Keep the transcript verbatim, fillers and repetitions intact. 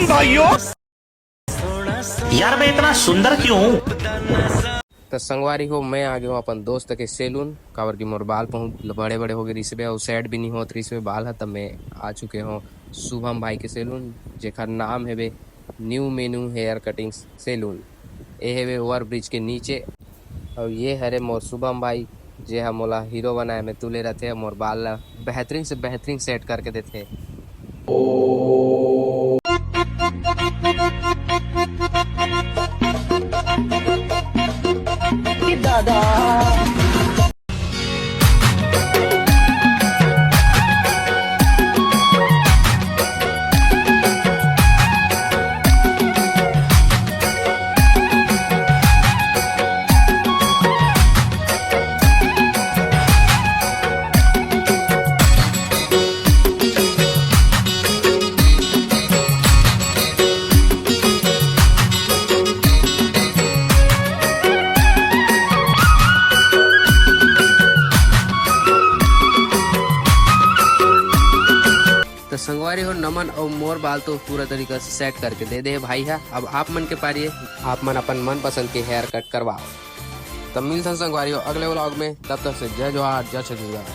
भाइयों, यार, मैं इतना सुंदर क्यों हूँ? त संगवारी हो, मैं आ गे हों अपन दोस्त के सैलून, काबर कि मोर बाल बहुत बड़े-बड़े हो गे रिहिस हवे अउ सेट भी नहीं होत रिहिस हवे बाल ह, त मैं आ चुके हों शुभम भाई के सैलून, जेकर नाम हवे new menu hair cutting saloon. ए हवे ओवर ब्रिज के नीचे। अउ ये हरे मोर शुभम भाई, जे ह मोला हीरो बनाए में तुले रथे, मोर बाल ला बेहतरीन से बेहतरीन सेट करके देथे। त संगवारी हो, नमन अउ मोर बाल तो पूरा तरीका से सेट करके दे दे हे भाई हा। अब आप मन के पारी हे, आप मन अपन मनपसंद के हेयर कट करवाओ। त मिलथन संगवारी हो अगले व्लॉग में, तब तक से जय जोहार, जय छत्तीसगढ़।